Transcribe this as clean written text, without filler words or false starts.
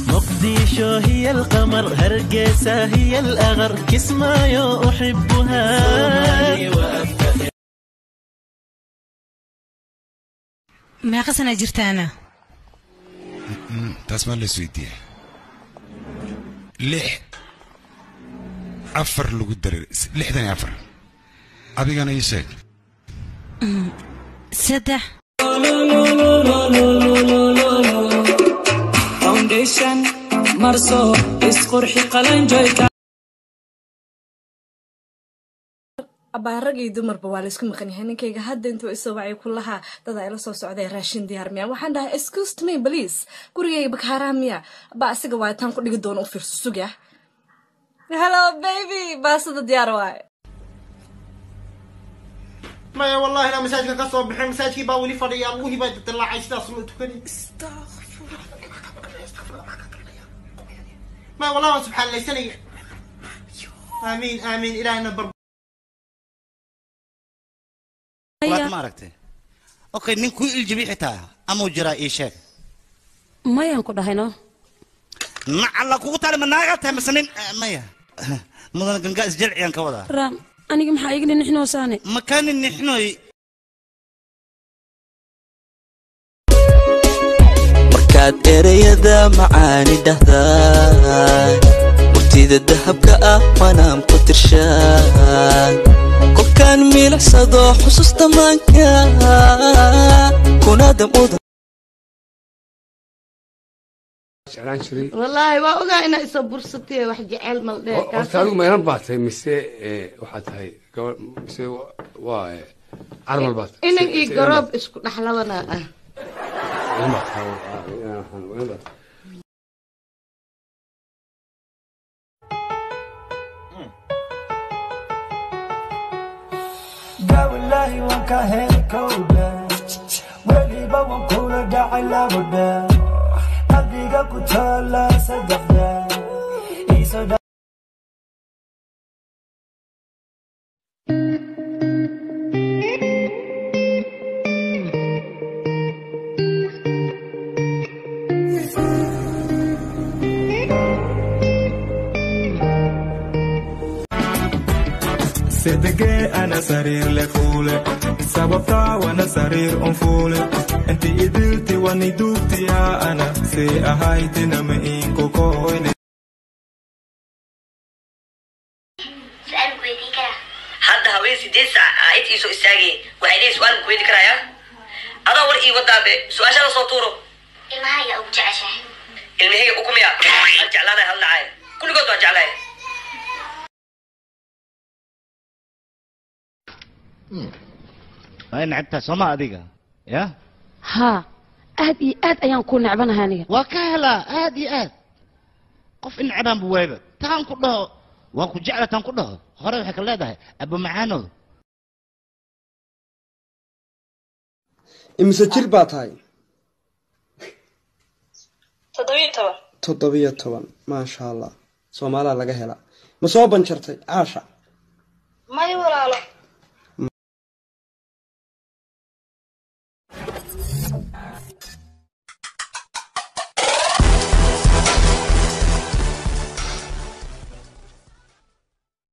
مقديشو هي القمر، هرقيسة هي الأغر، كسمايو أحبها. Meeqa sana jirtaana? Taas maa la isweydiiya? 6 4 lagu daray 64. Adigana ii sheeg. 3. Foundation marso, isqurxi, qalanjoyka. Abaa, rag iyo dumarba waa laysku maqan yahay. Ninkayga hadda intuu isoo wacay ku lahaa dad ay la soo socday, raashin diyaar miya? Waxaan dhahay, "Excuse me please, gurigayga bakaaraa miya?" Abaa, asiga waa taan ku dhigi doono, u fiirso suga. Hello baby, baasada diyaar waaye. Maya, wallahi inaan masaajidka ka soo bixin, masaajidkii baa weli fadhiya, lugihii baa dilaacay, sidaas loo tukanay. Maya, wallahi waan subxaalaysanaya. Aamiin, aamiin, ilaahina bar. Waad ma aragtay? Okay, nin ku iljibi xitaa amuu jiraa, ii sheeg. Mayaan ku dhahayno. Nacalla kugu taale, ma naagaa tahay mise nin? Maya, mudan gangaa isjalciyaan ka wadaa. Raam, aniga maxaa iga nixnoosaane? Makaani nixnoy. Markaad ereyada macaani dhahdaa, murtida dahabka ah waanaan ku tirshaa, kolkaan milicsado xusuusta maanka kunaadam udan. Jeclaan jiray. Wallaahi waa ogaa inaa isoo bursatay, wax jecel maldhe. Horta adigu ma inan baa tahay mise waxaa tahay gabar mise waa carmal baa tahay? Inan iyo garoob isku dhexlabana ah. Inan baa tahay, inan baa tahay. Wallaahi waan ka helay kowdha, weliba waan kula dhacay labadha, qalbiga ku taala saddexda iisoo. Sedege ana sariir le fuule, sababtaa wana sariir un fuule, inti idilti wani duugtiya, ana see ahaytinama inkokoyne. Su-aal ku weydiin karaa? Hadda haween 8 saac aa int iisoo istaagay, waxay leeyihin su-aal ku weydiin karayaa, adaa war ii wadaabe, su-aashaada soo tuuro. Ilmaha ayaa ugu jeceshahay? Ilmahayga ukumiya hal jeclaanay, hal nacay, kulligood waan jeclahay. Waa necabtaa sooma adiga ya? Haa, aad iyo aad ayaan ku necbanahay aniga. Waa ka helaa aad iyo aad, qof in necbaan bu waayba. Taan ku dhaho waan ku jecla, taan ku dhaho hore waxay ka leedahay abba macaanow. Imise jir baa tahay? 17. 17, maasha Allah, soomaalaa laga helaa. Ma soo banjartay, caasha? May walaalo.